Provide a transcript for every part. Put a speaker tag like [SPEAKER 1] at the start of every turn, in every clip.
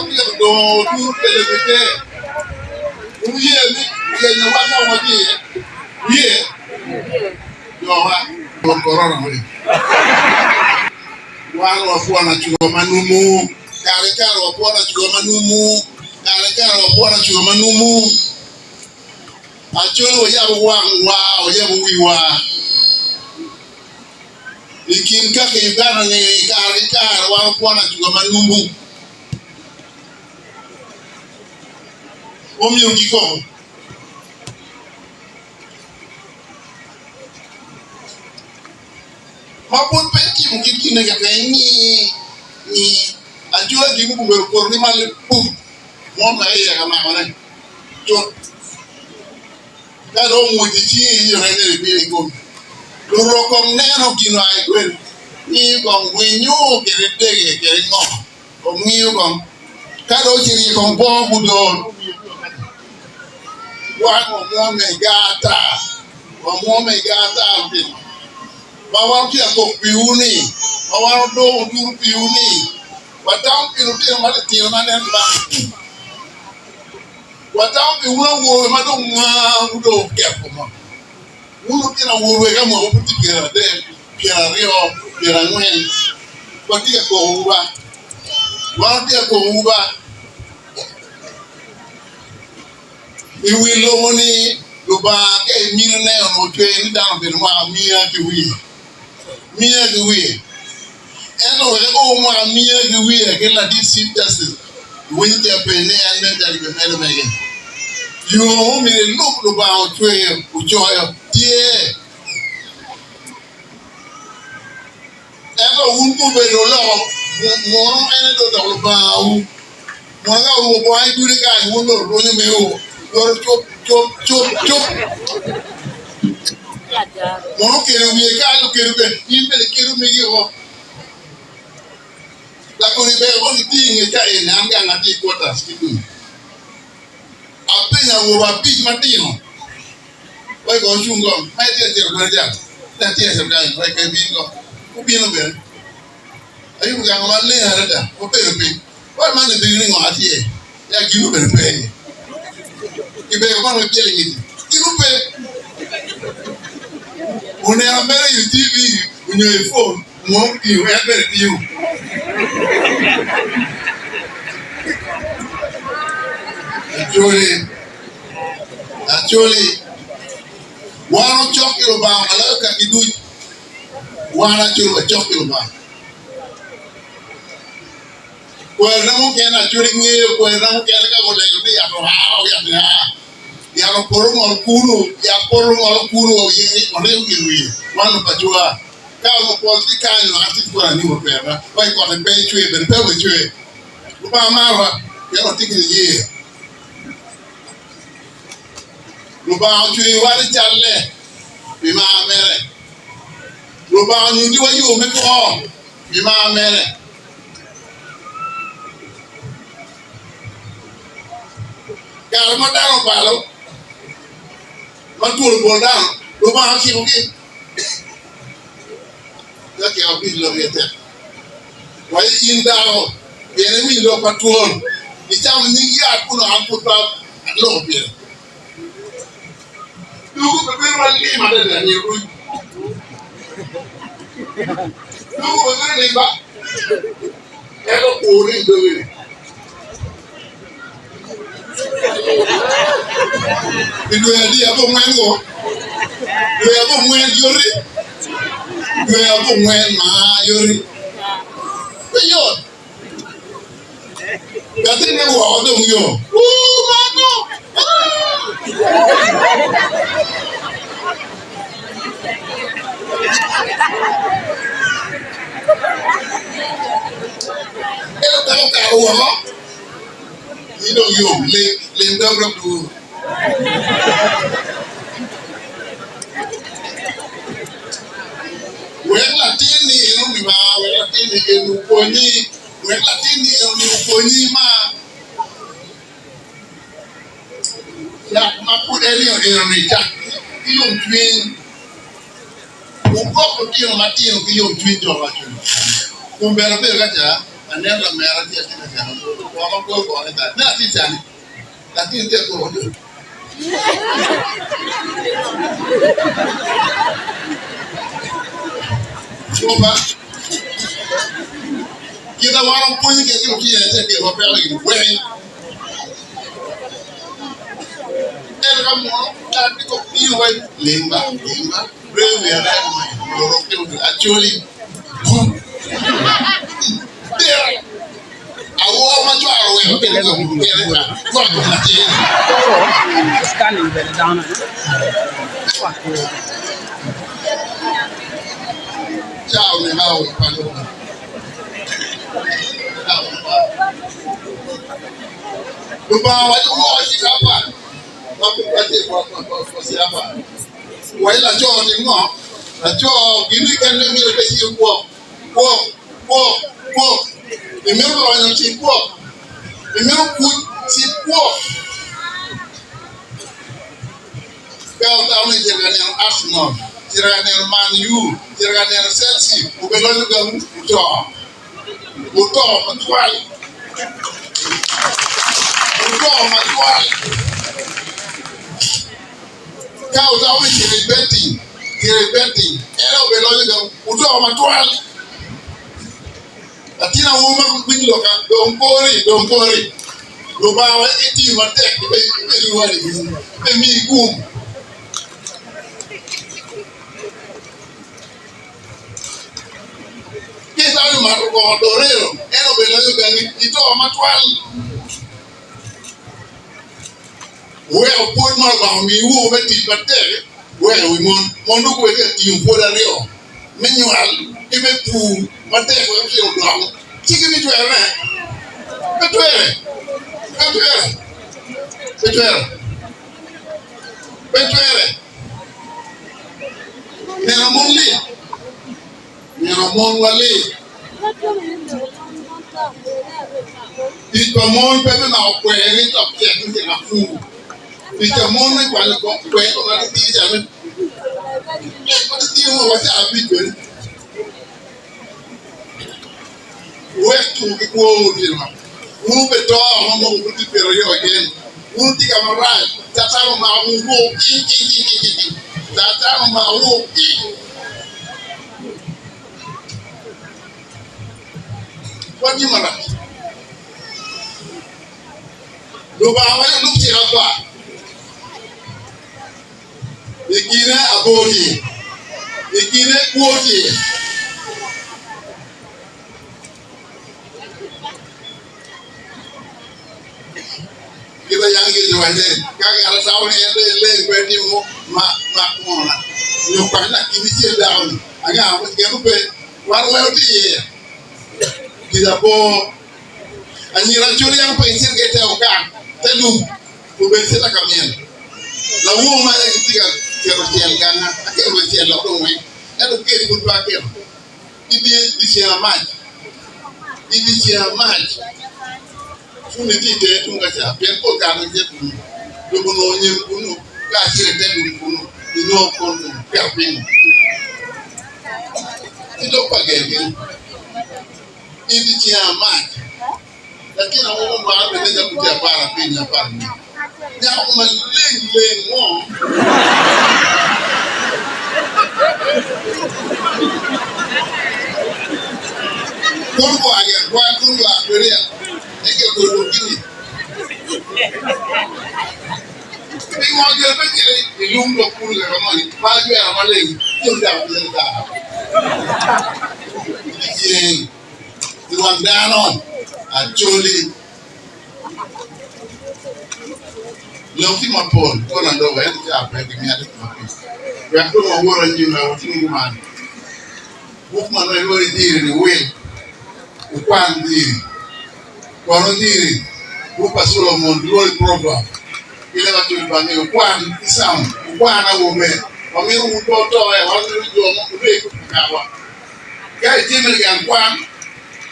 [SPEAKER 1] Watye ka dongo oturu kelo bite. Wuye ni yenyo wa ka watye iye? Wuye? Jowa. Lok korona weng. Wan wapwono acuga ma numu. Kare ki kare wapwono acuga ma numu. Kare ki kare wapwono acuga ma numu. Acholi wayabo wangwa, wayabo wiwa. I kin kaka i Uganda ni kare ki kare wan wapwono acuga ma numu. Omyero gikoko. Ma pud pe itimo kit gin eni keken ingi ni acuga gin gubedo potgi ma lipup mo ma iye ka makone cut. Ka dong omwoc i cingi i reme ni bino i komi. Lurok kong neno gin oa i kwel, ngiyo kong winyo kede dege kede ngo, kong ngiyo kong. Ka dong ocito iye kong bongo gudor. Wan wamwome i gar ata, wamwome i gar ata lutino. Ma wan tye ka kok piwu ni, ma wan odong oturu piwu ni, watamo pi lutino matitino ma nen kibako. Watamo pi wun awobe ma dong ngangu dong oketo mo. Wun lutino awobe ka mwaka pud tye pyeradek, pyeraryo, pyerangwen, watye ka kokowu ba. Wan watye ka kokowu ba. I wi lobo-ni, Lubanga ka i mitine onongo ocweyo ni dano obed mwaka miya ki wiye, miya ki wiye. Ento wek eo mwaka miya ki wiye ki ladit Chief Justice iwinyo tye ka penyo ni en nen calo gibimedo mege. Yo ma omyero ilub Lubanga ocweyo, ocoyo tye. Ento wun gubedo wuloko munu en aye dong odoko Lubangawu. Munu ka oruko bongo i dude kany wun dong wurunyo mewu woto cup cup cup cup. Munu okedo wiye kany okedo bene in bene ikedo megi woko. Lakoni ber kong iti i nge ca eni an gang atye i quarters ki dul. Apenyo awobe abic matino. Wek ocung kong, ma itye ka cito kwede ca, ci atye ka cito kany, wek ebin kong. Gubino bene. Ayubo gang maleng adada, wabedo piny. Wek man ibino ni ngo atye? Ya gino bene pe iye. Kibego man wek pyel i ngec, gino pe. Oneno mere i TV onyo i phone, ngo otiyo, en bene tiyo. Acholi. Acholi, wan ocok ki Lubanga ma loyo kaki duc. Wan Acholi wacok ki Lubanga. Kwerina mukene Acholi ngeyo kwerina mukene ka gulego ni yat oa, yat oa. Yat opoto ongolo kulu, yat poto ongolo kulu oringo ki i wiye. Wan lupacowa, ka onongo pol tye kany, an atye ki kwer anyuto kwerina, wa i kote pe ecwer bene pe obecwer. Lubanga marowa pien watye ki niye. Lubanga ocweyowa ni calle pi mar mere. Lubanga onyutiwa yo me kwo pi mar mere. Kare ma dano obalo, ma twol obolo dano, Lubanga ocikogi. Ka kek abic lok iye tek. Waco in dako, pien iwinyo lok pa twol, icamo nyig yat kun an pud pe aloko pire. Tuku pe bedo malim adada nyo ruc. Tuku pe bedo lim ba, ento kur lim dogi. Pi dwe adi abongwen go? Dwe abongwen yoti? Dwe abongwen ma yoti? Pe yot. Latinne woko dong yo. Wuu mano! Ento ka okato woko, in dong yom, lim dog dok dwogo. Wek latinni eno-ni mar, wek latinni eno okonyi, wek latinni eno-ni okonyi mar. Cak ma pud enio eno-ni cak ki yomcwiny. Wugwok lutino matino ki yomcwiny jo ma cwiny. Kun bene wubedo ka ca. Aneno lamera tye atye ka camo bongo ma kor bongone tar. Ineno atir cani? Latin tye koko do. Coba kit ma wan wapwonyo kwede ki lutino aye tek wa peko gin weng. Ento ka muno tye ka bino wai ling ba ling ba reyo wiya reya Acholi bum diro awor ma cwaro weko kene kene cwako kom latin. Cawa oneka i paco Lubanga owaco woko ci apa ma Wai laco otim ngo? Laco gin keken ma imito pe ciro gwok, gwok, gwok, gwok. Imito lonyo cit gwok, imito kuc cit gwok. Ka otamo ni cito ka neno Arsenal, cito ka neno Man U, cito ka neno Chelsea, obelonyo gangu, oto. Oto matwal. Oto matwal. Ka otamo ni cito i betting, cito i betting, en aye obeloyo dong oto matwal. Latin awobi ma winyo loka, dong kori, dong kori. Lubanga wek iti matek, ibed rwadi, pe miyi gum. Ka itamo ni mato kongo dorero, en obeloyo gangi, ito matwal. Wuweko pwod ma Lubanga omiyowu me tic matek wek i wi mon. Mon dong gubed ka tiyo pwod aryo, me nywal ki me pur matek wek lutino odong. Ci gibitwerone? Pe twere! Pe twere! Pe twere! Pe twere! Neno mon lit. Neno mon wa lit. Tic pa mon pe me mako kwer ni cok cek ni cek apur. Tic pa mon me kwanyo kwer ma gitye ca me ma gitye wa wa ca abic kwede. Wuwek tuko ki kwo otyeno ma wun wube to ma moko pud tye 20 keken. Wun wutye ka marac, Catan omako wun woko king king king king king. Catan omako woko king. Watye marac. Lubanga waco lub cik apar. I kine abor tye, i kine kwo tye. Kita yang Yecu owaco ni, Ka ngat atamo ni en dong eleng pe etimo mak mona nyo kwany lakite cel dako-ni, anga ma geno pe? Wan weng watye iye. Gin abor. Anyira col yam pe gicito ki i te okak, te lum, obed cita ka myel. Lawor ma aye gitye ka keto cel ganga, aketo wa cel dok dong weng, ento kec pud pe aketo. I dyeceng amac, i dyeceng amac, puni tye i tenge tung ka ca, pien pol kare nongo gitye kunu. Dong onongo nyem kunu, ka acito i te lum kunu, inongo kon dong keto piny. Ci dog pa gergi i dyeceng amac, latin awobi omaro bene ka pud tye aparabic nyo aparangwen, nyako maleng leng mo. Kun gua gin gua kun gua kwede eke kodi gini. Pingo jo pe cito i lum dok kulu kaka moni ma ajwero maleng ci ocako bino ata? Dyeceng i wang dano Acholi lok tye mapol kono adobo ento ca pe gimito ki mapic wek dong wawot anyim wek watim kuman. Buk man ma ilwongo ni Jiri-ni wil wukwan jiri. Kono jiri, buk pa Solomon kilwongo ni Proverb ki leb Acholi bange wukwan ki sound wukwan awobe wamito wun pe wuto ee wan wamito jo ma wureg kakawa. Ka itime i gang kwan,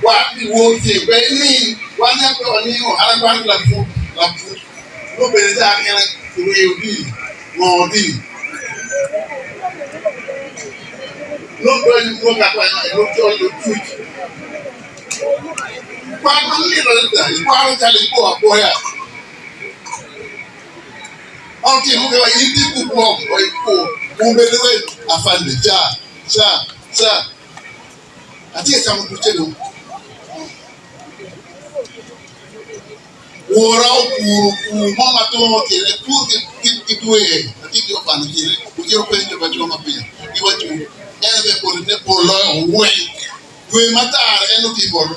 [SPEAKER 1] kwat i wor ceng pe ining wan yam pe waningo an akwano ki laput laput nongo bene ca en oryeyo dini ngo dini nongo donyo nongo ka kwanyo en nongo col nongo tuc. Kwal malit adada, ikwalo calo ikwo akwoya. Ma otimo ki wa in tye kukwo wa ikwo obedo wai afande ca ca ca atye ka camo kuce dong. Wora opuro pur mo ma tungo tyene pur ki dwe atye ki okwano tyene ocito penyo jo pa co ma pinya giwaco en aye poto ne pol loyo weng dwe matar en otye i poto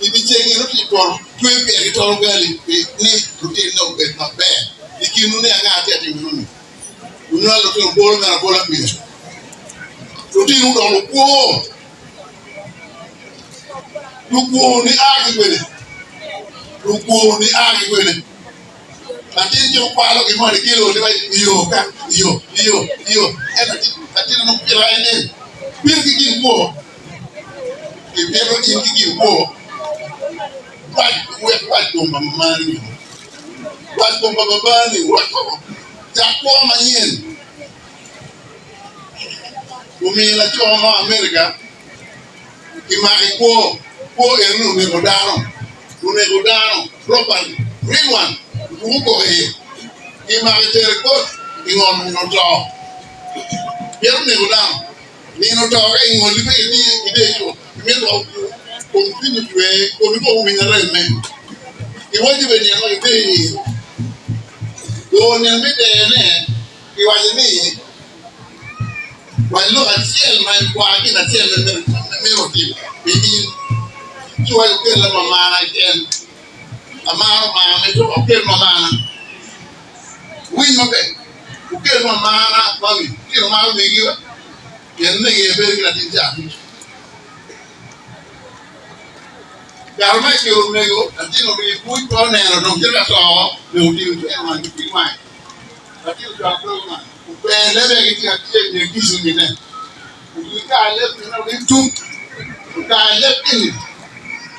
[SPEAKER 1] i dyeceng en otye i poto twe pyer ki tol gali ni lutinne obed maber i kinwu ni anga tye ka timo enoni wunywalo lutino bolo mere abola pinya lutino odoko lukwo. Lukwor nia ki kwene? Lukwor nia ki kwene? Latin ci okwalo gin moni ki ilo ni iyo ka iyo iyo iyo ento latin onongo pito en ni pito ki gin kwo ipito in ki gin kwo wac wek wac kom pa mamani wac kom pa babani wek cak kwo manyen. Omiyo laco mo Amerika kimako i kwo, kwo eno ni oneko dano, oneko dano properly, real one, otuko koko iye, kimako itere i kot ingolo nino oto, pien oneko dano, nino oto ka ingoli pe ideco, imito wa kom cwinyi ocwer, komi kong owiny aremme, iwaci bene nino ma kideyo iye, dong nino me deyone. Kiwaco ni, Wac lok acel ma ikwar gin acel ma myero otim pi in. Ci iwaco kella mamana keken. Amaro mar me to okel mamana. Wuwiny maber, wukel mamana mami. Tino maro megi wa, pien megi aye bedo ki latin ca ducu. Kare ma ekelo mego, latin orii buc pe oneno dong cito ka to, mego otingo cwero wange ki pig wange. Latin ocwalo dog man, ober lebe gitye ka tye i nge kicu mine. Okar leb mine oling tuk, okar leb eni,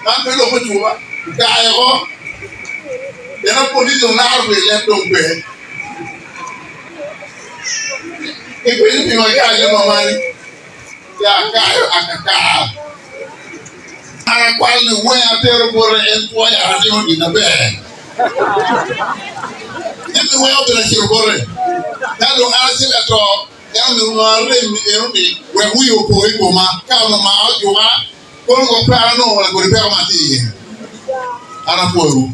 [SPEAKER 1] man pe lok me tuba, okayo oko. Pien apolice dong laro kwede leb dong pe. Ipenyo pingo ikayo leb mamani? Ya akayo akakar. An akwalo ni weng atero bote en pwoya atimo gin maber. Jami weng obedo acito bote. Ka dong an acito ka to, en omyero onongo arem eno ni wek wiye opo i koma. Ka onongo maka ojuka, kono gwok pe an anongo lakodi peko ma atye iye. An apwoyowu.